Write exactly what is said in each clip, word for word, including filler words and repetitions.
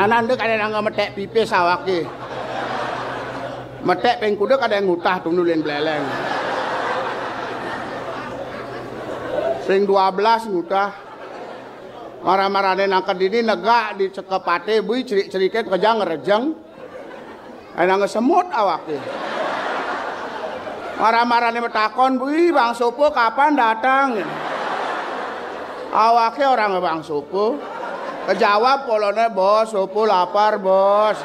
Ananda kadén nang meték pipis awaké. Meték ping kuda kadén ngutah tundulin bléléng. Ping dua belas ngutah. Mara-marané nang kedini negak di cekepaté, bui cerik-ceriké kejang rejeng. Enang semut awaké. Mara-marané matakon, "Bui, Bang Sopo kapan datang?" Awaké orang Bang Sopo. Kejawab poloné, "Bos, Sopo lapar, Bos."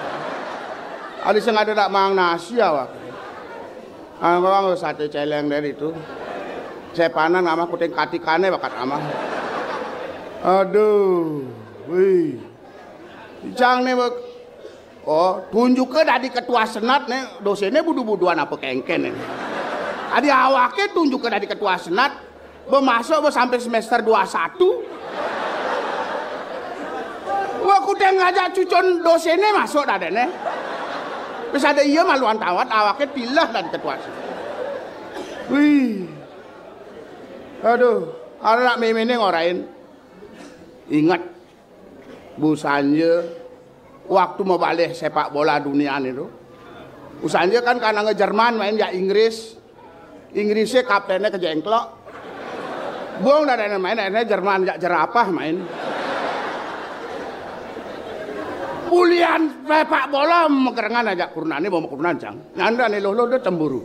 Adi sing ada dak mang nasi awaké. Ah, memang sate celeng dari itu. Sepanan ngamah kuting katikané bakat amah. Aduh, wih. Icang né, Bek. Oh, tunjuké dadi ketua senat né, doséné budu-buduan apa kéngkén né. Adi awaké tunjuké dadi ketua senat, bé masuk bé sampai semester dua satu. Wah, kudu ngajak cucun doséné masuk dadéné. Wis ada iya maluan tawat, awaké tilah dadi ketua senat. Wih. Aduh, anak méméné ngorain. Ingat, Bu Sanja, waktu mabalih sepak bola duniané to. Bu Sanja kan kananga Jerman main jak Inggris. Inggrisé kapténné kejéngklok. Bung dadéné main, akhirnya Jerman jak jerapah main. Ulian sepak bola makerengan ajak kurenané, bawa kurenan, Cang. Nyanda né loh, loh, dia cemburu.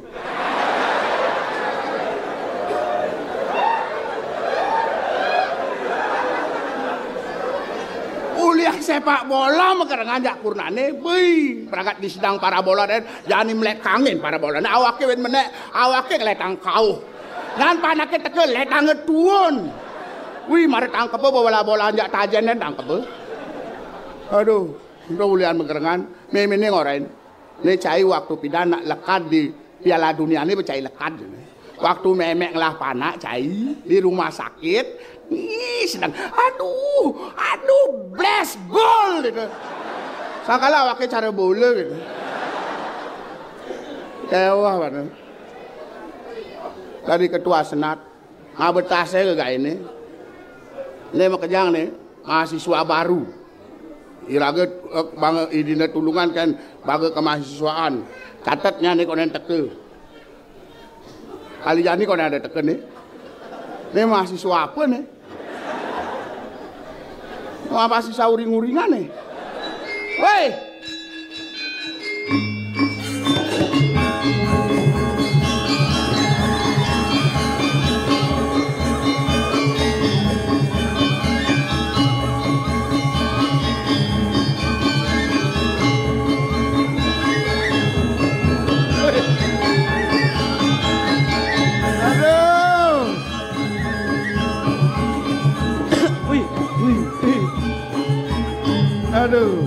Ulian sepak bola makerengan jak kurenané, beuh, berangkat di sidang parabola dan jani melek kangin parabola. Nah, awaké wén menék, awaké ngelétang kauh. Ngan panaké teka létangé tuun. Wih, mara tangkepé bola-bola jak tajén dan tangkepé. Aduh, udah ulian makerengan, méméné ngorain. Né cai waktu pidan nak lekad di Piala Dunia né bé cai lekad. Waktu mémék ngelah panak cai di rumah sakit, ih, sedang, "Aduh, aduh, bless gol," gitu. Sangkala awaké cara bola gitu. Kewah banget. Tadi ketua senat, ngabetasé gagaéné. Né makejang né, mahasiswa baru. Iraga, eh, bangga idina tulungan kan, bangga kemahasiswaan. Catet nya né koné teka. Kali jani koné ada teka né. Né mahasiswa apa né? Wah, pasti sauring-uringan né. Woi. Aduh. Wih, wih, wih. Aduh.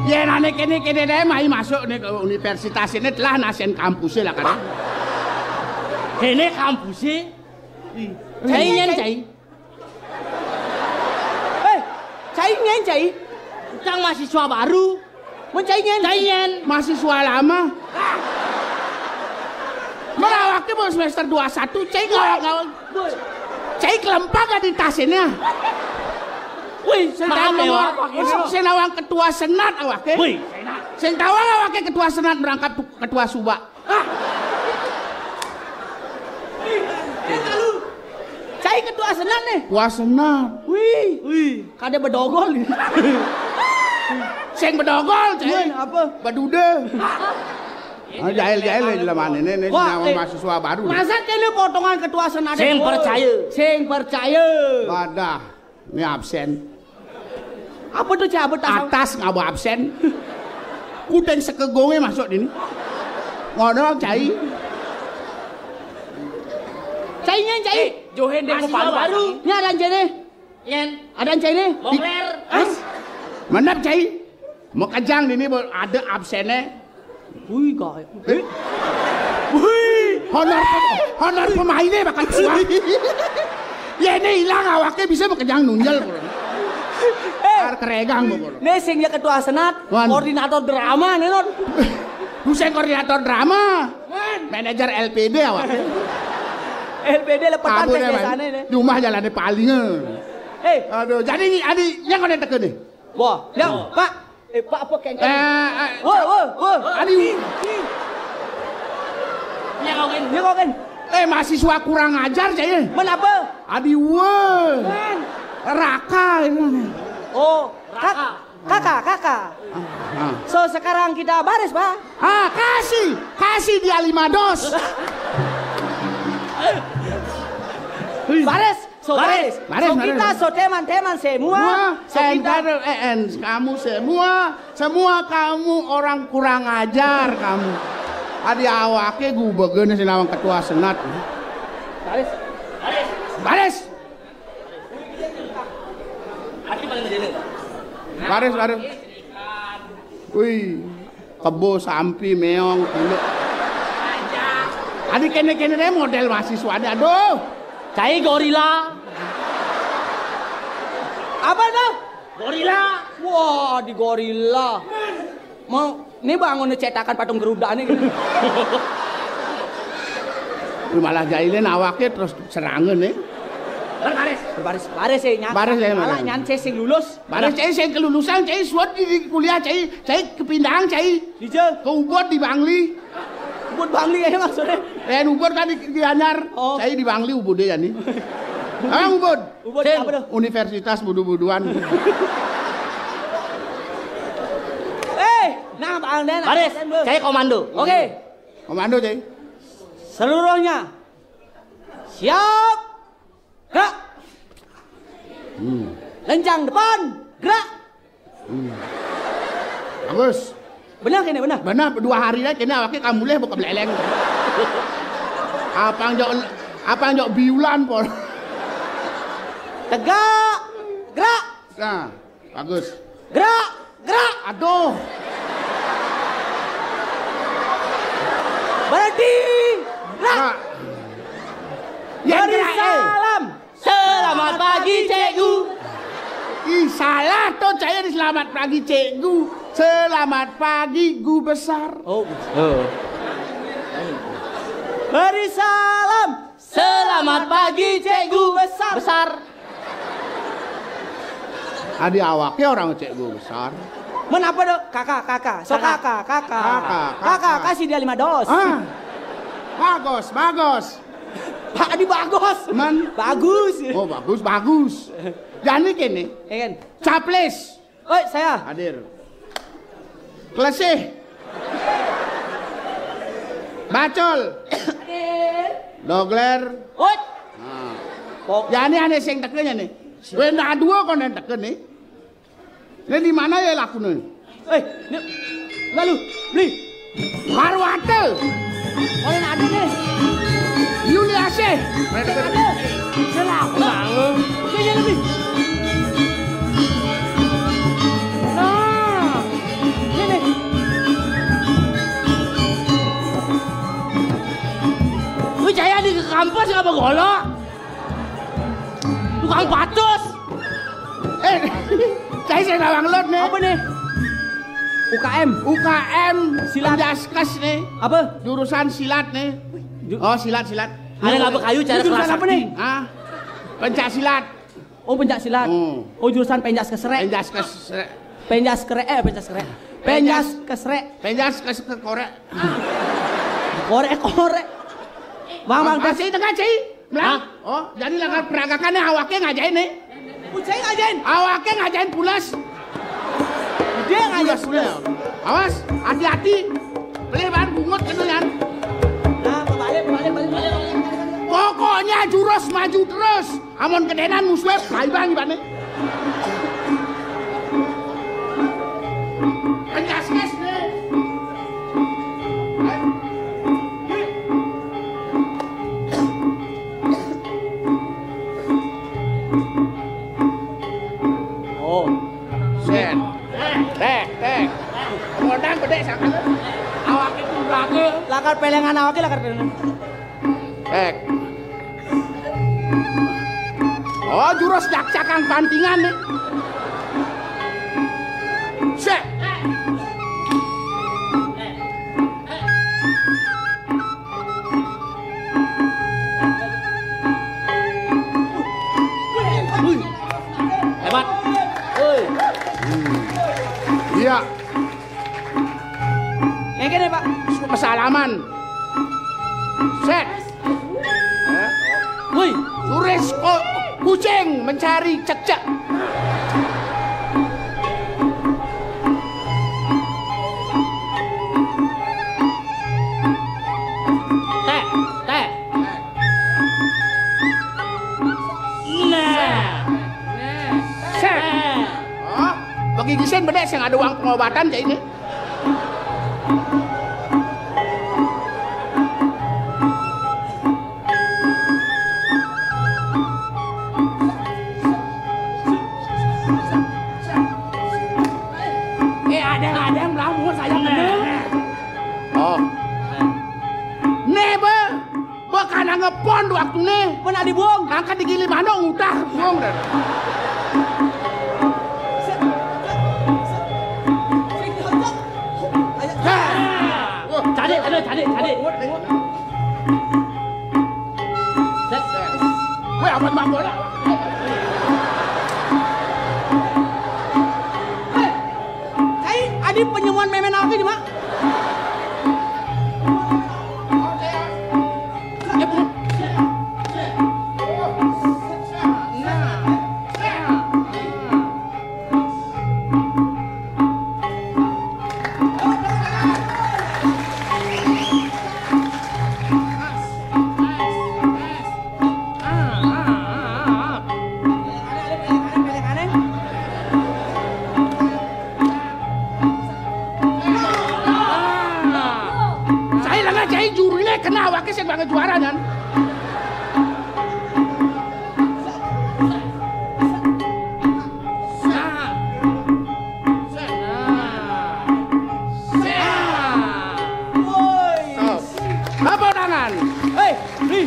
Yén ané kéné-kéné daé mai masuk né ke universitas ini telah nasén kampusé lah kan. Kéné kampusé. Cai nyén cai. Eh, cai nyén cai. Cang mahasiswa baru. Mun cai nyén. Cai nyén. Mahasiswa lama. Mara awaké baru semester dua satu, cai ngawang-ngawang. Cai kelempag di tasnya. Wih, sing tawang awak, sing tawang ketua senat awaké. Wih, sing tawang awaké ketua senat merangkap tu-, ketua suba. Ah. Cai ketua senat né. Ketua senat. Wih. Wih. Kada bedogol. Sing bedogol, cai. Wih, apa? Beduda. Ah, jahil-jahil ya jelema ini, ini. Wah, nyawa eh, mahasiswa baru. Masa kene potongan ketua senat? Sing percaya. Sing percaya. Wadah. Ini absen. Apa tuh, Cak? Apa tak tahu? Atas ngaba absen. Kudeng sekegongnya masuk dini. Ngono, cai. Cai nyén, cai. Eh, johen deh. Mahasiswa baru. Ini ada cai nih. Nyén. Ada cai nih. Mokler. Hah? Mendap, cai. Makejang dini ada absennya. Wih, gaya. Eh? Wih, honor pem-, honor pemainnya bakal suah. Ya, ini hilang awaknya bisa makejang nunjel. Eh, ar keregang, nih sing ya ketua senat, wan, koordinator drama nih, non. Buset, koordinator drama. Wan. Manajer L P D awak. L P D lepetan. Kabur ya, biasanya nih. Di rumah jalannya paling, eh. Eh. Aduh, jadi adi, nyén kok nentekeun nih? Wah, ya, Pak. Eh, Pak apa kengkeng? Eh, eh. Wah, wah, wah. Adi. Ini kau kan? Ini kau kan? Eh, mahasiswa kurang ajar, cai. Menapa? Adi, wah. Raka. Oh, Raka. Kakak, kakak. Ah. So, sekarang kita baris, Pak. Ah, kasih, kasih dia lima dos. Baris, so baris. Baris, so baris, kita, baris. So teman-teman semua, so kita. Eh, kamu semua, semua kamu orang kurang ajar kamu. Adi awake gubegen sing nawang ketua senat. Baris. Baris. Baris. Baris, baris. Wih, kebo sampi meong kulit. Adi kene-kene deh model mahasiswa adi. Aduh. Cai gorila. Apa itu? Gorila. Wah, di gorila. Mau, ini bangun cetakan patung Garuda nih. Wih, malah jailin awaknya terus serangan nih. Baris. Baris, baris ya, nyan. Baris ya, malah malah. Nyan sing lulus. Baris, cai sing kelulusan, cai suat di, di kuliah, cai, cai kepindahan, cai. Di jel. Ke Ubud di Bangli. Ubud Bangli ya maksudnya. Eh, Ubud kan di, di Anyar. Oh. Cai di Bangli Ubud ya nih. Abang Ubud. Ubud apa tuh? Universitas budu-buduan. Eh, nah, Pak Angden, baris, Angden, Bu. Cai komando. Oke. Komando, cai. Seluruhnya. Siap. Gerak. Hmm. Lencang depan. Gerak. Hmm. Bagus. Benar kene, benar. Benar, dua hari lagi kene awaknya kamulih buka beleleng. Apa yang jok, apa yang jok biulan pol. Tegak. Gerak. Nah. Bagus. Gerak, gerak. Aduh. Berhenti. Gerak. Gerak. Ya, beri gerak, eh. Salam. Selamat pagi, Cikgu. Ih, salah tuh, saya di selamat pagi, Cikgu. Selamat pagi, Gu Besar. Oh, oh. Beri salam. Selamat pagi, Cikgu Besar. Besar. Adi awaknya orang Cikgu Besar. Men apa dok? Kakak, kakak. So kakak, kakak. Kakak, kakak. Kakak, kasih dia lima dos. Ah. Bagus, bagus. Pak Adi bagus. Men. Bagus. Oh, bagus, bagus. Jadi kene. Iya kan? Caplis. Oi, saya. Hadir. Klesih. Bacul. Hadir. Dogler. Oi. Nah. Kok? Ya, ini aneh sing tekennya nih. Wenda dua kok yang teken nih. Ini di mana ya lakunya? Eh, ini lalu beli. Marwate. Oleh ada nih. Yuli Asih. Ada. Selaku. Ini lebih. Nah, ini. Lu jaya di kampus apa golok? Tukang patus. Eh, saya saya nawang lot nih. Apa nih? U K M. U K M silat. Penjaskes nih. Apa? Jurusan silat nih. Ju- Oh, silat, silat. Ada nggak kayu cara. Ini jurusan kelas apa nih? Sakti. Ah, pencak silat. Oh, pencak silat. Hmm. Oh, jurusan penjas kesrek. Penjas kesrek. Penjas kere, eh, penjas kere. Penjas kesrek. Penjas kes ke korek. Korek, korek. Bang, bang, apa sih tengah, Ci? Hah? Oh, jadi lakar peragakan nih awaknya ngajain nih. Ucai ngajain. Awaknya ngajain pulas. Dia ngajain pulas. Awas, hati-hati. Beli bahan bungut kena kan. Nah, balik, balik, balik, balik. Pokoknya jurus maju terus. Amun kedenan musuhnya, kaibang ibaratnya. Penjaskes nih. Oh. Sen. Tek, tek. Modang gede sangat. Awak itu ragu. Lakar pelengan awaknya lakar pelengan. Tek. Oh, jurus jakcakan pantingan nih. Sek. Wih. Aman. Set. Woi, turis kok kucing mencari cekcek. Teh, teh. Nah. Set. Hah? Bagi gisen bedek sing ada uang pengobatan kayak ini. Eh, ada, ada yang melamun saya bener. Oh. Nih, Bang. Bang, kana ngepon waktu nih. Mana dibuang? Angkat digili manuk, udah, buang dah. Cari, cari, cari, cari. Weh, apa mak bola? Hei, adi penemuan memen apa di mak? Saya lenga, saya jurune kena awake sing banget juara, Nan. Apa tangan? Hei, Bli.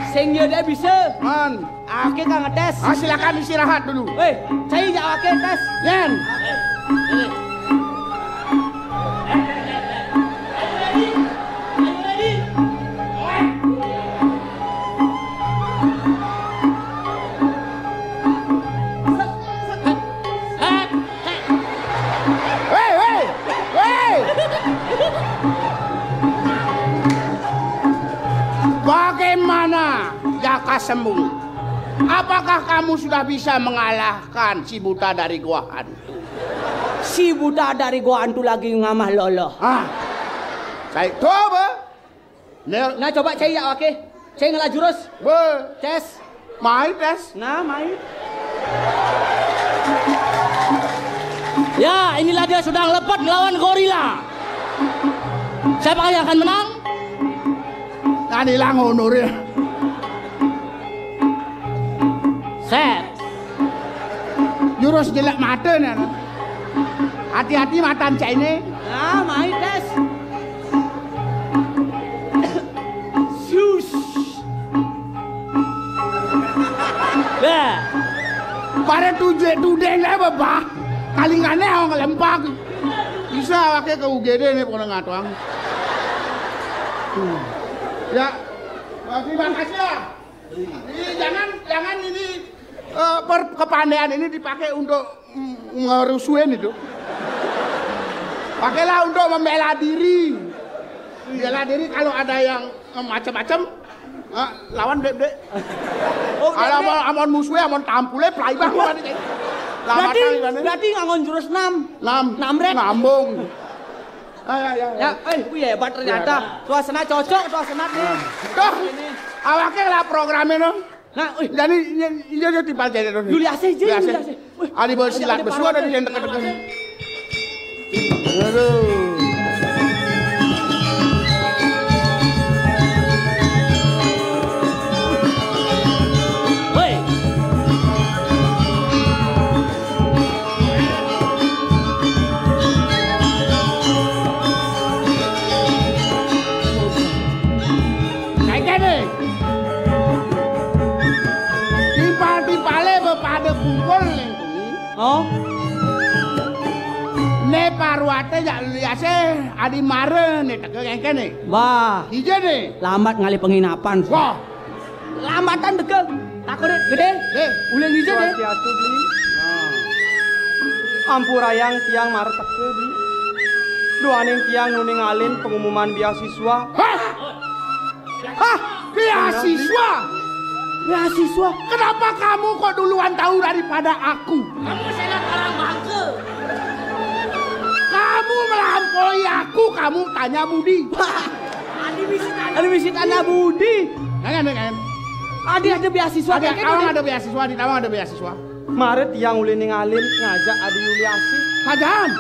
Sing yo dek bisa. Man. Oke, Kang, ngetes. Ah, silakan istirahat dulu. Hei, saya jak oke tes. Yen. Hei, hei, hei. Bagaimana, Jaka Sembung? Apakah kamu sudah bisa mengalahkan si buta dari gua hantu? Si buta dari gua hantu lagi ngamah loloh. Ah. Saya coba. Nel. Nah, coba cai ya, oke. Cai ngelah jurus. Be. Tes. Mai tes. Nah, mai. Ya, inilah dia sudah lepet melawan gorila. Siapa yang akan menang? Kan hilang honornya. Set. Jurus jelek mata nih. Hati-hati matan cai ini. Nah, mai tes. Sus. Bah. Pada tujek tudeng lah, Bah. Kalingane awang lempak. Bisa pakai ke U G D nih, pokoknya ngatuang. Hmm. Ya. Terima kasih ya. Ini jangan, jangan ini, eh, per-, kepandaian ini dipakai untuk, mm, ngerusuhin itu. Pakailah untuk membela diri. Bela diri kalau ada yang, eh, macam-macam, eh, lawan dek-dek. Oh, kalau dek-dek. Mau amon musuhnya, amon tampule, play bang. Lawan berarti, tali mana? Berarti ngangon jurus enam. Enam. Enam rek. Ngambung. Ah, ya, ya, ya. Ya, eh, wih, hebat ternyata. Ya, hebat. Suasana cocok, suasana nih. Nah. Tuh, ini. Awake lah programnya, no. Nah, wih. Jadi, iya, iya, iya, timpal jadi, no. Yuli asih, Ji, Yuli asih. Yuli asih. Wih. Ali bersilat, ada, ada besuara parah, di yang dekat-dekat. Aduh. Woi. Kayak gini. Timpal-timpale be pada kumpul ning kuwi. Oh. Ne Parwate jak liase adi mare ne teke kengkene. Wah. Ije ne. Lambat ngalih penginapan. Wah. Lambatan teke. Takut gede. Deh. Uling ije deh. Swastiastu, Bli. Nah. Ampurayang tiang mare teke, Bli. Duaning tiang nu ningalin pengumuman beasiswa. Hah? Hah? Beasiswa? Beasiswa? Kenapa kamu kok duluan tahu daripada aku? Kamu senat orang bangke. Kamu melampaui aku, kamu tanya Budi. Adi bisi tanya. Adi bisi tanya Budi. Jangan, jangan. Adi ada beasiswa. Ada, kayak gitu, Tawang Di. Ada beasiswa, di Tawang ada beasiswa. Mara tiang uli ningalin ngajak Adi Yuliasih. Sajan.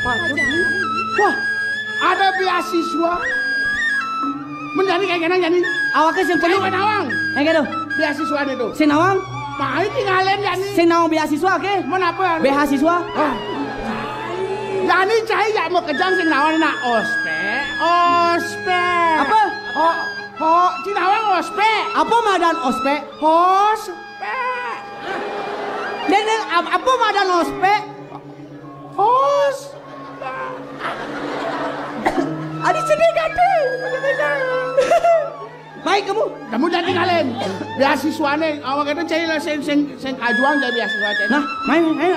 Patut. Wah, ada beasiswa. Men jani kayak gini jani. Awake sing perlu. Cai nawang. Kayak gitu. Beasiswa itu. Sing nawang. Mai tinggalin jani. Sing nawang beasiswa ke? Men apa? Beasiswa. Ah. Jani cai ya mau kejang sing nawang nak ospek. Ospek. Apa? Oh, oh, sing nawang ospek. Apa madan ospek? Hos. Pek. Den, den, ap-, apa madan ospek? Hos. Adi sedih gati. Baik kamu. Kamu jangan tinggalin. Beasiswane, awak itu cari lah sing, sing, sing kajuang jadi beasiswa cari. Nah, main, main, main.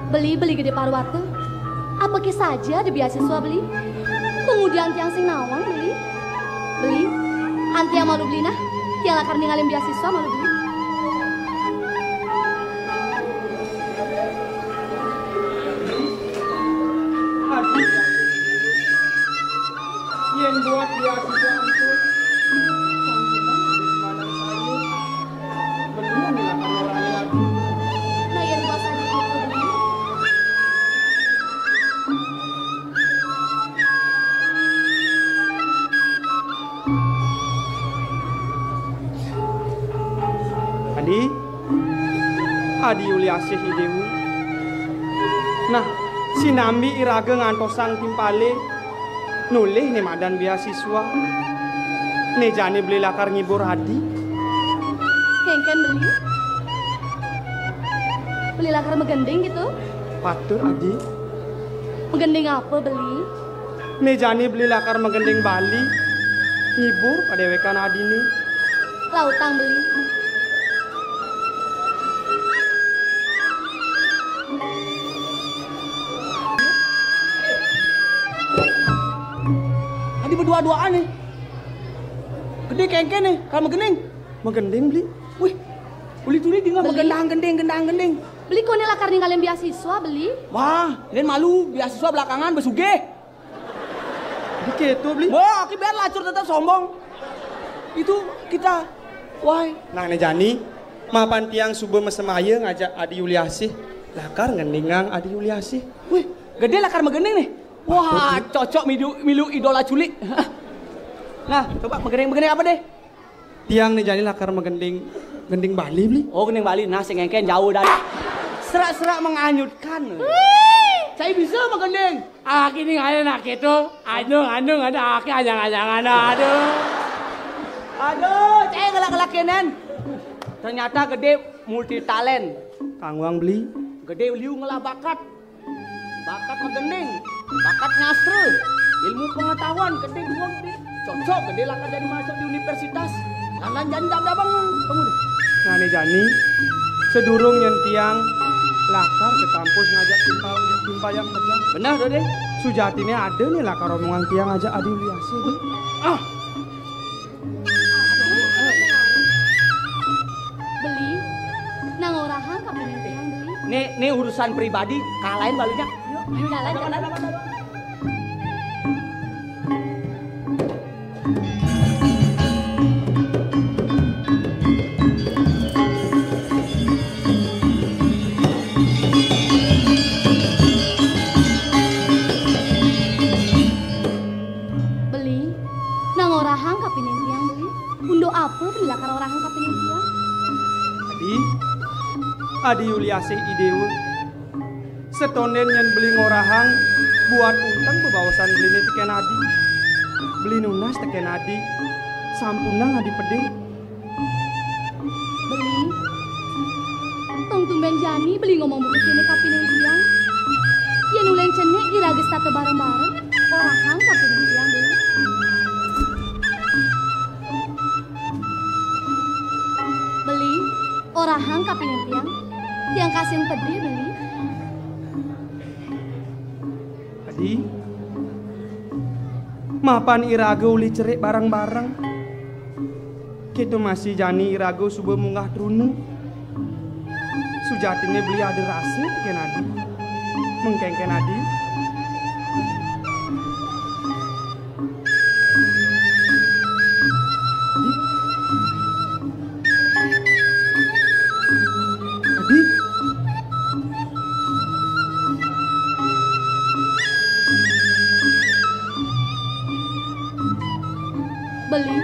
Beli, beli Gede Parwata. Apa ke saja ada beasiswa beli? Kemudian tiang sing nawang beli. Beli, antiang malu beli nah. Tiang lakar ningalin beasiswa malu beli. Aduh, yén buat beasiswa itu, sampunang habis manang sayur, belum dilakukan orang lagi. Nah, yén buat sayur itu beli. Adi, Adi Yuliasih I Déwa. Nah, sinambi iraga ngantosang timpalé, nolih né madan beasiswa. Né jani beli lakar ngibur Adi. Kéngkén beli. Beli lakar magending gitu? Patut, Adi. Magending apa beli? Né jani beli lakar magending Bali, ngibur padéwékan adiné. Lautang beli. Adi berdua-duaan nih. Gedé kéngkén nih, kalau magending. Magending beli. Wih, uli tuli dingeh magendang gending, gendang gending. Beli koné lakar ninggalin beasiswa beli. Wah, ini malu beasiswa belakangan besugih. Dikit tuh beli. Wah, aki biar lacur tetap sombong. Itu kita, why? Nah, né jani, mapan tiang suba masemaya ngajak Adi Yuliasih. Lakar ngendingang Adi Yuliasih. Wih, gedé lakar magending nih. Wah, cocok milu, milu idola culik. Nah, coba magending, magending apa deh? Tiang né jani lakar magending, gending Bali beli. Oh, gending Bali. Nah, sing kéngkén jauh dari. Serak-serak menganyutkan. Cai bisa magending. Aki ning ayo nak itu. Aduh, aduh, aduh, aki ajang-ajangan, aduh. Aduh, cai ngelak-ngelak kénén. Ternyata gedé multi talent. Kangwang beli. Gedé liu ngelah bakat. Bakat magending, bakat nyastra, ilmu pengetahuan gedé duweg deh. Cocok gedé lakar jadi masuk di universitas. Lantaran jani jam abang kamu deh. Nah, né jani, sedurung nyén tiang lakar ke kampus ngajak timpal, timpal yang kerja. Benar tuh deh. Sujatiné ada nih lakar omongan tiang ngajak Adi Yuliasih. Ah, Beli, nang orahang kapining tiang beli. Nih, nih urusan pribadi, kalahin balunya. Yuk, ayo jalan, jalan, jalan. Beli, nang orahang kapining tiang beli. Unduk apa beli lakar orahang kapining tiang? Adi, Adi Yuliasih I Déwa. Setondén nyén beli ngorahang buat unteng bebaosan beliné tekén Adi. Beli nunas tekén Adi. Sampunang Adi pedih. Beli, tong Jani beli ngomong begitu ini kapining tiang. Yen ulen cenik iraga setata bareng-bareng, orahang kapining tiang beli. Beli, orahang kapining tiang. Tiang kasih pedih beli. Adi, mapan iraga uli cerik bareng-bareng. Kita masih jani iraga suba munggah truna. Sujatine beli ada rasa teken Adi. Mengkengken Adi. Adi. Adi. Beli.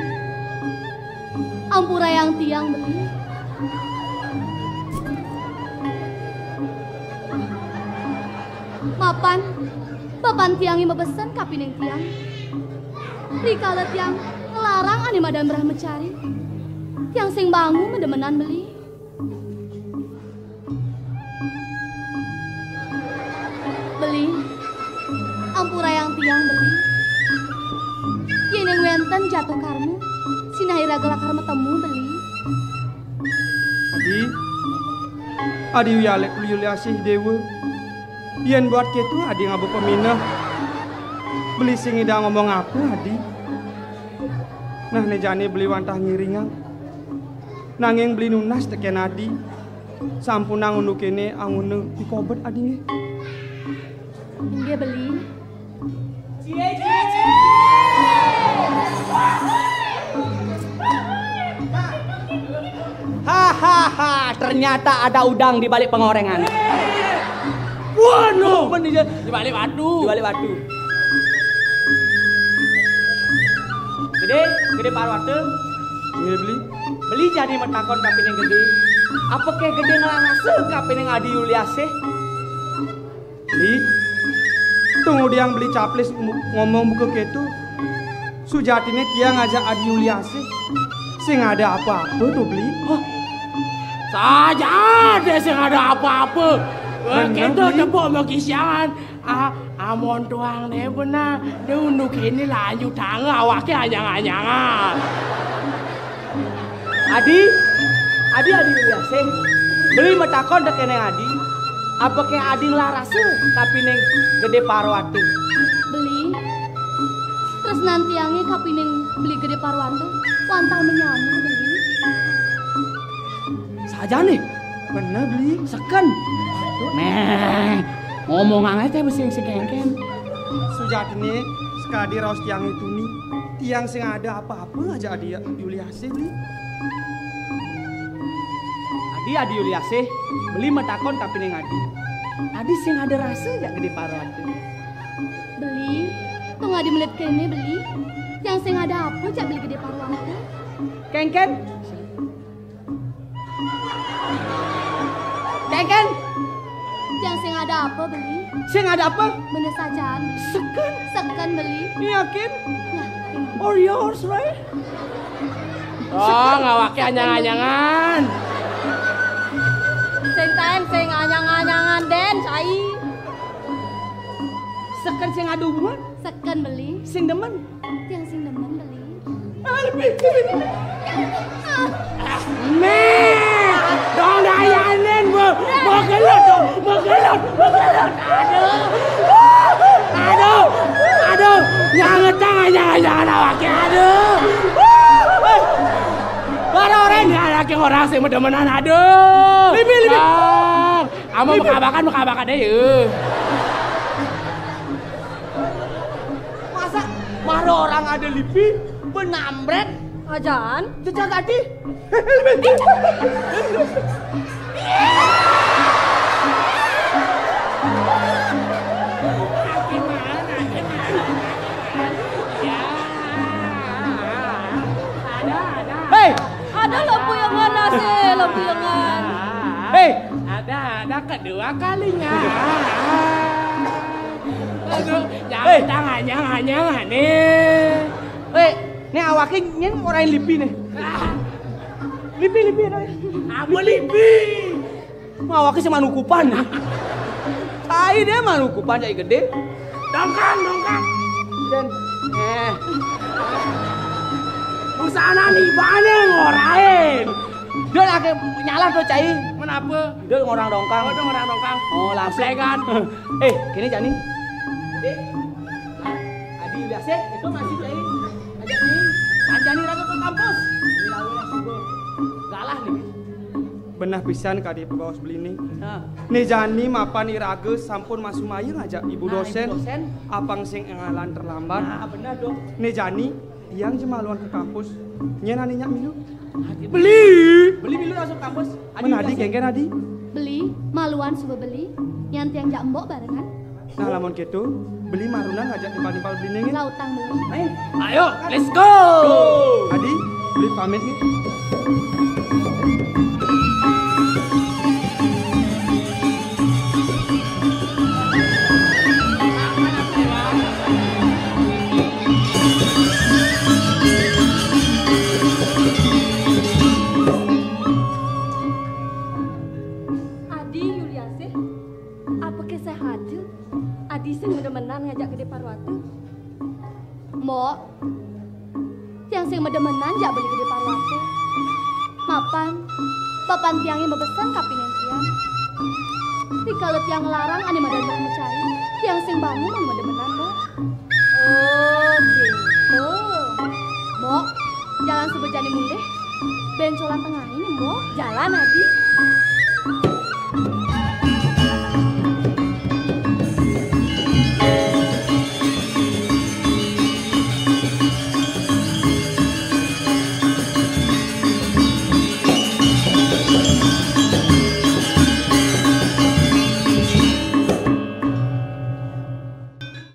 Ampurayang tiang, Beli. Mapan, mapan tiange mabesen kapining tiang. Rikala tiang nglarang ane madan brahmacari, tiang sing bangu mademenan Beli. Beli, ampurayang tiang Beli. Yen wenten jatuh karma, sinah iraga lakar matemu Beli. Adi, Adi wialik Uli Asih Dewa. Yen buat keto Adi ngaba pamineh, Beli sing ngidang ngomong apa Adi? Nah, ne jani Beli wantah ngiringang. Nanging Beli nunas teken Adi. Sampunang unduk kene anguna pikobet Adi nggih. Inggih Beli. Hahaha, ternyata ada udang di balik pengorengan. Waduh, di balik batu. Di balik batu. Gede, Gede Parwata. Nggih, Beli. Beli jani matakon kapining Gede. Apake Gede ngrasa kapining Adi Uli Asih? Beli, tungudiang Beli caplis ngomong buka keto. Sujatine tiang ajak Adi Uli Asih. Sing ada apa-apa to, Beli? Hah? Saja ada sing ada apa-apa. Bener, keto Beli. Tepuk makisian. Ah, amon tuang ne benar. Dia unduk ini lanjut tangga awake anyang-anyangan. Adi, Adi, Adi Uli Asih. Beli matakon tekene Adi. Apake Adi nglarasa kapining Gede Parwata? Beli, tresnan tiange kapining Beli Gede Parwata wantah menyama Beli. Sajane? Bener, Beli. Seken. Meh, ngomong ae teh besi sing kengken. Sujatine sekadi raos tiange tuni, tiang sing ada apa-apa aja Adi Uli Asih, Beli. Adi, Adi Uli Asih, Beli matakon kapining Adi. Adi sing ada rasa jak Gede Parwata? Beli, tong Adi melit kene Beli. Tiang sing ada apa jak Beli Gede Parwata? Kengken. Kengken. Tiang sing ada apa Beli? Sing ada apa? Bener sajaan. Seken. Seken Beli. Yakin? Yakin. Or yours, right? Oh, ngawake anyang-anyangan. Sing taen sing anyang-anyangan den, cai. Seken sing ada hubungan? Seken Beli. Sing demen? Tiang sing demen Beli. Meh, dong dayanin, Bu. Mau gelut dong, mau gelut, mau gelut. Aduh. Aduh. Aduh. Jangan, jangan, jangan, jangan awake. Aduh. Para orang ini lagi orang sing demenan. Aduh. Lipi, lipi. Dong. Ama mekabakan, mekabakan deh, ya. Masa mara orang ada lipi, penamret, ajaan, jejak tadi? Hei! Ada lampu yang mana sih, lampu yang mana? Hei! Ada, ada kedua kalinya. Aduh, jangan, jangan, jangan, jangan, nih. Hei, nih awake nyen ora lipi nih. Lipi, lipi, nih. Apa lipi? Mawaké sing manukupan. Cai deh manukupan, cai gedé. Dongkang, dongkang. Dan, eh. Busana nih, bané ngorain. Dan aké nyalah to, cai. Kenapa? Dia ngorang dongkang. Oh, dia ngorang dongkang. Oh, langsung. Plegan. Eh, kéné Jani. Dek. Adi, biasa, itu masih, cai. Ajak nih. Panjani raga ke kampus. Ini lalu lah, sibuk. Galah nih. Benah pisan ka dieu pabaos beli nih. Nah. Né Jani mapan iraga sampun masumaya ngajak ibu dosen. Nah, ibu dosen. Apang sing énggalan terlambat. Nah, bener dong. Né Jani, tiang ja maluan ka kampus. Nyén Adi nyak milu. Beli. Beli milu langsung kampus. Adi, men Adi biasa. Kéngkén Adi. Beli, maluan suba beli. Nyén tiang jak embok barengan. Nah, lamun kéto, beli marunan ngajak timpal-timpal beli ning. Lautang beli. Ayo, let's go. Adi, beli pamit nih. Adi Yuliasih, apa kisah aja? Adi sing demenan ngajak Gedé Parwata. Mbok, tiang sing mademenan jak beli Gedé Parwata. Mapan, bapan tiangé mabesan kapingin tiang. Rikala tiang nglarang ané madadar macai, tiang sing bangun ané mademenan, Mbok. Oh, gitu. Mbok, jalan suba jani mulih. Bencolan tengahin, Mbok. Jalan, Adi.